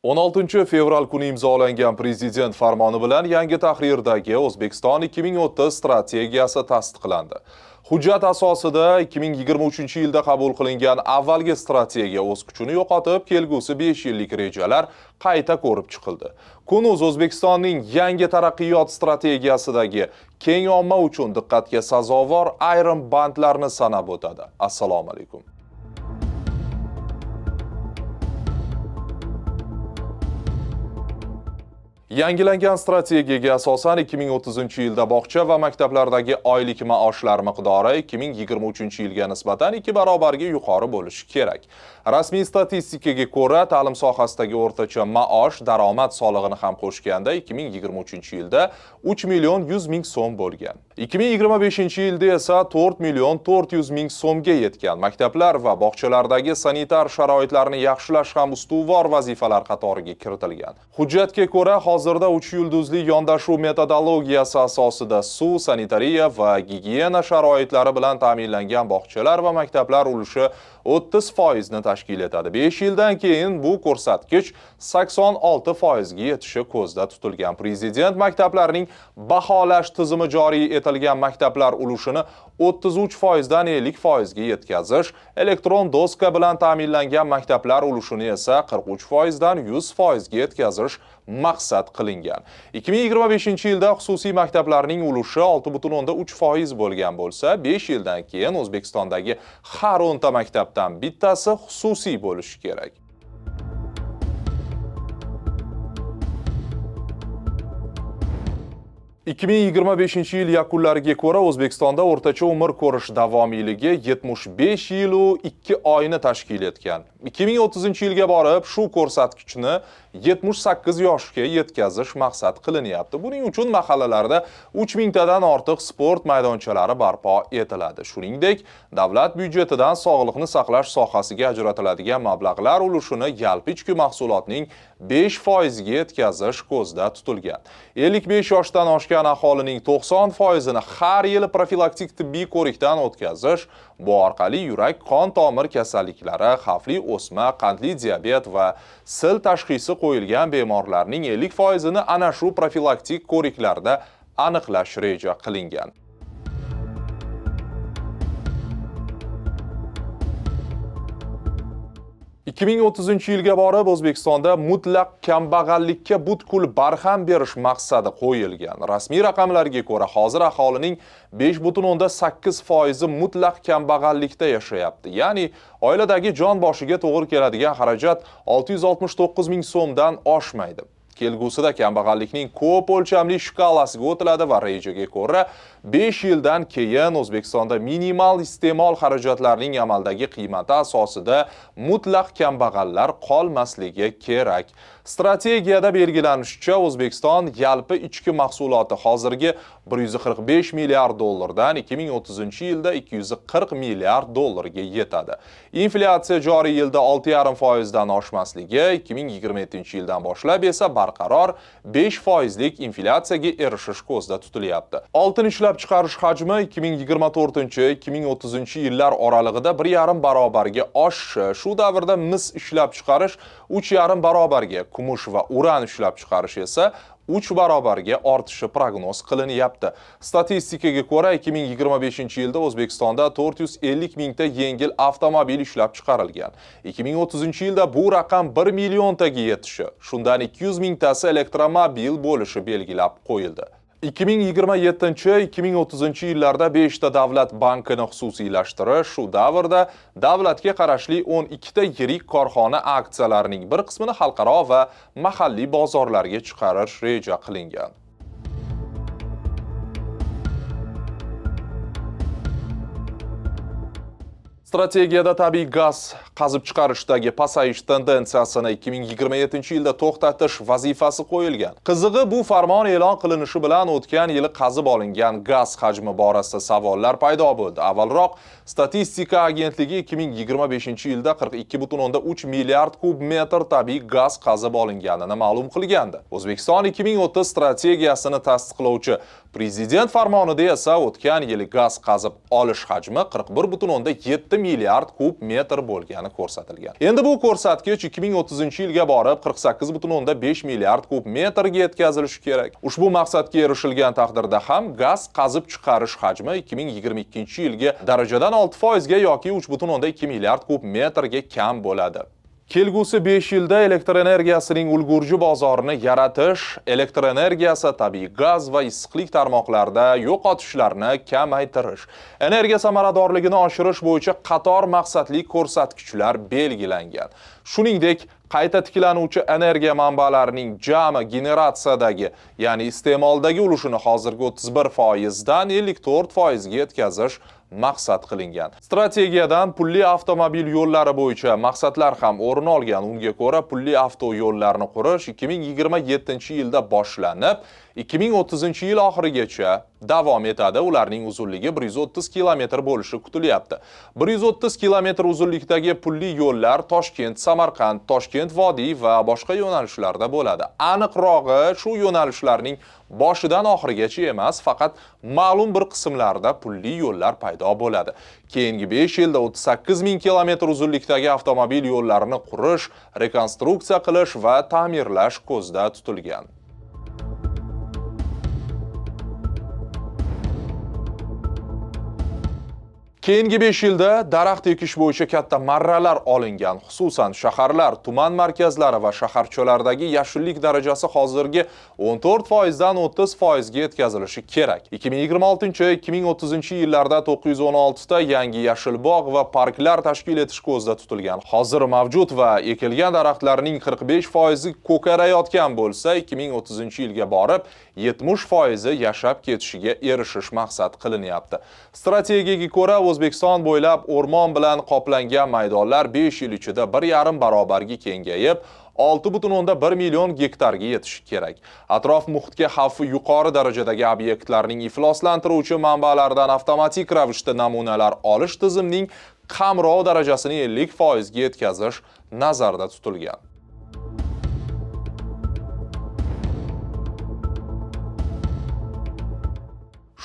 16 fevral kuni imzolangan prezident farmoni bilan yangi tahrirdagi O'zbekiston 2030 strategiyasi tasdiqlandi. Hujjat asosida 2023-yilda qabul qilingan avvalgi strategiya o'z kuchini yo'qotib, kelgusi 5 yillik rejalar qayta ko'rib chiqildi. Kun.uz O'zbekistonning yangi taraqqiyot strategiyasidagi keng omma uchun diqqatga sazovor ayrim bandlarni sanab o'tadi. Assalomu alaykum. Yangilangan strategiyaga asosan 2030-yilda bog'cha va maktablardagi oylik maoshlar miqdori 2023-yilga nisbatan 2 barobarga yuqori bo'lishi kerak. Rasmiy statistikaga ko'ra, ta'lim sohasidagi o'rtacha maosh daromad solig'ini ham qo'shganda 2023-yilda 3 million 100 ming so'm bo'lgan. 2025-yilda esa 4 million 400 ming so'mga yetgan. Maktablar va bog'chalardagi sanitar sharoitlarni yaxshilash ham ustuvor vazifalar qatoriga kiritilgan. Hujjatga ko'ra, hozirda 3 yulduzli yondashuv metodologiyasi asosida suv, sanitariya va gigiyena sharoitlari bilan ta'minlangan bog'chalar va maktablar ulushi 30% ni tashkil etadi. 5 yildan keyin bu ko'rsatkich 86% ga yetishi ko'zda tutilgan. Prezident maktablarning baholash tizimi joriy etilgan maktablar ulushini 33% dan 50% ga yetkazish, elektron doska bilan ta'minlangan maktablar ulushini esa 43% dan 100% ga yetkazish maqsad qilingan. 2025-yilda xususiy maktablarning ulushi 6,3% bo'lgan bo'lsa, 5 yildan keyin O'zbekistondagi har 10 ta maktabdan bittasi xususiy bo'lishi kerak. 2025 yil yakunlariga ko'ra O'zbekistonda o'rtacha umr ko'rish davomiyligi 75 yil 2 oyni tashkil etgan. 2030-yilga borib shu ko'rsatkichni 78 yoshga yetkazish maqsad qilinyapti. Buning uchun mahallalarda 3000 tadan ortiq sport maydonchalari barpo etiladi. Shuningdek, davlat byudjetidan sog'liqni saqlash sohasiga ajratiladigan mablag'lar ulushini yalpi ichki mahsulotning 5% ga yetkazish ko'zda tutilgan. 55 yoshdan oshgan aholining 90%ini har yili profilaktik tibbiy ko'rikdan o'tkazish, bu orqali yurak qon tomir kasalliklari, xavfli o'sma, qandli diabet va sil tashxisi qo'yilgan bemorlarning 50%ini ana shu profilaktik ko'riklarda aniqlash reja qilingan. 2030-yilga borib O'zbekistonda mutlaq kambag'allikka butkul barham berish maqsadi qo'yilgan. Rasmiy raqamlarga ko'ra, hozir aholining 5,8% mutlaq kambag'allikda yashayapti. Ya'ni oiladagi jon boshiga to'g'ri keladigan xarajat 669 ming so'mdan oshmaydi. Kelgusida kambag'allikning ko'p o'lchamli shkalasiga o'tiladi va rejaga ko'ra 5 yildan keyin O'zbekistonda minimal iste'mol xarajatlarining amaldagi qiymati asosida mutlaq kambag'allar qolmasligi kerak. Strategiyada belgilanishicha, O'zbekiston yalpi ichki mahsuloti hozirgi 145 milliard dollardan 2030-yilda 240 milliard dollarga yetadi. Inflyatsiya joriy yilda 6,5% dan oshmasligi, 2027-yildan boshlab esa barqaror 5% lik inflyatsiyaga erishish ko'zda tutilyapti. Oltin ishlab chiqarish hajmi 2024-2030 yillar oralig'ida 1,5 barobarga oshishi, shu davrda mis ishlab chiqarish 3,5 barobarga, kumush va uran ishlab chiqarish esa 3 barobarga ortishi prognoz qilinyapti. Statistikaga ko'ra, 2025-yilda O'zbekistonda 450 mingta yengil avtomobil ishlab chiqarilgan. 2030-yilda bu raqam 1 milliontaga yetishi, shundan 200 mingtasi elektromobil bo'lishi belgilab qo'yildi. 2027-2030 yillarda 5 ta davlat bankini xususiylashtirish, shu davrda davlatga qarashli 12 ta yirik korxona aksiyalarining bir qismini xalqaro va mahalliy bozorlarga chiqarish reja qilingan. Strategiyada tabiiy gaz qazib chiqarishdagi pasayish tendensiyasini 2027-yilda to'xtatish vazifasi qo'yilgan. Qizig'i, bu farmon e'lon qilinishi bilan o'tgan yili qazib olingan gaz hajmi borasida savollar paydo bo'ldi. Avvalroq Statistika agentligi 2025-yilda 42,3 milliard kub metr tabiiy gaz qazib olinganini ma'lum qilgandi. O'zbekiston 2030 strategiyasini tasdiqlovchi prezident farmonida esa o'tgan yili gaz qazib olish hajmi 41,7 milliard kub metr bo'lgani ko'rsatilgan. Endi bu ko'rsatkich 2030-yilga borib 48,5 milliard kub metrga yetkazilishi kerak. Ushbu maqsadga erishilgan taqdirda ham gaz qazib chiqarish hajmi 2022-yilgi darajadan 6% ga yoki 3,2 milliard kub metrga kam bo'ladi. Kelgusi 5 yilda elektr energiyasining ulgurji bozorini yaratish, elektr energiyasi, tabiiy gaz va issiqlik tarmoqlarida yo'qotishlarni kamaytirish, energiya samaradorligini oshirish bo'yicha qator maqsadli ko'rsatkichlar belgilangan. Shuningdek, qayta tiklanuvchi energiya manbalarining jami generatsiyadagi, ya'ni iste'moldagi ulushini hozirgi 31% dan 54% ga yetkazish maqsad qilingan. Strategiyadan pulli avtomobil yo'llari bo'yicha maqsadlar ham o'rin olgan. Unga ko'ra, pulli avtoyo'llarni qurish 2027-yilda boshlanib, 2030-yil oxirigacha davom etadi. Ularning uzunligi 130 kilometr bo'lishi kutilyapti. 130 kilometr uzunlikdagi pulli yo'llar Toshkent, Samarqand, Toshkent vodiy va boshqa yo'nalishlarda bo'ladi. Aniqrog'i, shu yo'nalishlarning boshidan oxirigacha emas, faqat ma'lum bir qismlarida pulli yo'llar paydo bo'ladi. Keyingi 5 yilda 38 ming kilometr uzunlikdagi avtomobil yo'llarini qurish, rekonstruksiya qilish va ta'mirlash ko'zda tutilgan. Keyingi 5 yilda daraxt ekish bo'yicha katta marralar olingan. Xususan, shaharlar, tuman markazlari va shaharchalardagi yashillik darajasi hozirgi 14% dan 30% ga yetkazilishi kerak. 2026-2030 yillarda 916 ta yangi yashil bog' va parklar tashkil etish ko'zda tutilgan. Hozir mavjud va ekilgan daraxtlarning 45% ko'karayotgan bo'lsa, 2030-yilga borib 70% yashab ketishiga erishish maqsad qilinyapti. Strategiyaga ko'ra, O'zbekiston bo'ylab o'rmon bilan qoplangan maydonlar 5 yil ichida 1,5 barobarga kengayib, 6,1 million gektarga yetishi kerak. Atrof muhitga xavfi yuqori darajadagi obyektlarning ifloslantiruvchi manbalaridan avtomatik ravishda namunalar olish tizimining qamrov darajasini 50% ga yetkazish nazarda tutilgan.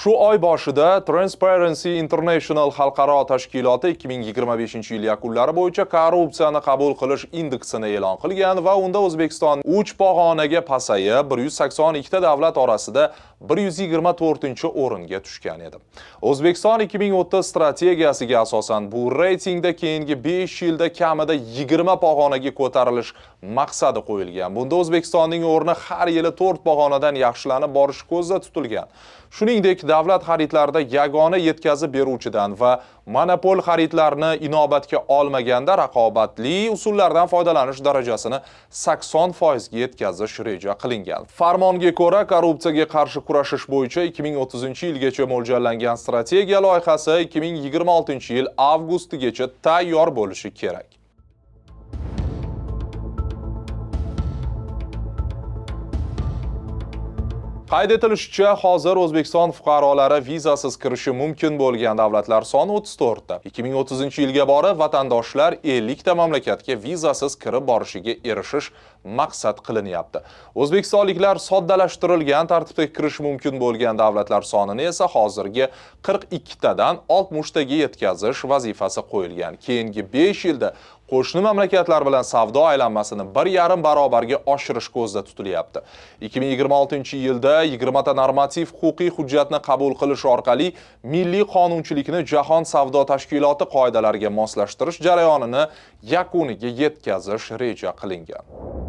Shu oy boshida Transparency International xalqaro tashkiloti 2025-yil yakunlari bo'yicha korrupsiyani qabul qilish indeksini e'lon qilgan va unda O'zbekiston 3 pog'onaga pasayib, 182 ta davlat orasida 124-o'ringa tushgan edi. O'zbekiston 2030 strategiyasiga asosan bu reytingda keyingi 5 yilda kamida 20 pog'onaga ko'tarilish maqsadi qo'yilgan. Bunda O'zbekistonning o'rni har yili 4 pog'onadan yaxshilanib borishi ko'zda tutilgan. Shuningdek, davlat xaridlarida yagona yetkazib beruvchidan va monopol xaridlarni inobatga olmaganda raqobatli usullardan foydalanish darajasini 80% ga yetkazish reja qilingan. Farmonga ko'ra, korrupsiyaga qarshi kurashish bo'yicha 2030-yilgacha mo'ljallangan strategiya loyihasi 2026-yil avgustigacha tayyor bo'lishi kerak. Qayd etilishicha, hozir O'zbekiston fuqarolari vizasiz kirishi mumkin bo'lgan davlatlar soni 34 ta. 2030-yilga borib vatandoshlar 50 ta mamlakatga vizasiz kirib borishiga erishish maqsad qilinyapti. O'zbekistonliklar soddalashtirilgan tartibda kirish mumkin bo'lgan davlatlar sonini esa hozirgi 42 tadan 60 taga yetkazish vazifasi qo'yilgan. Keyingi 5 yilda qo'shni mamlakatlar bilan savdo aylanmasini 1,5 barobarga oshirish ko'zda tutilyapti. 2026-yilda 20 ta normativ huquqiy hujjatni qabul qilish orqali milliy qonunchilikni Jahon savdo tashkiloti qoidalariga moslashtirish jarayonini yakuniga yetkazish reja qilingan.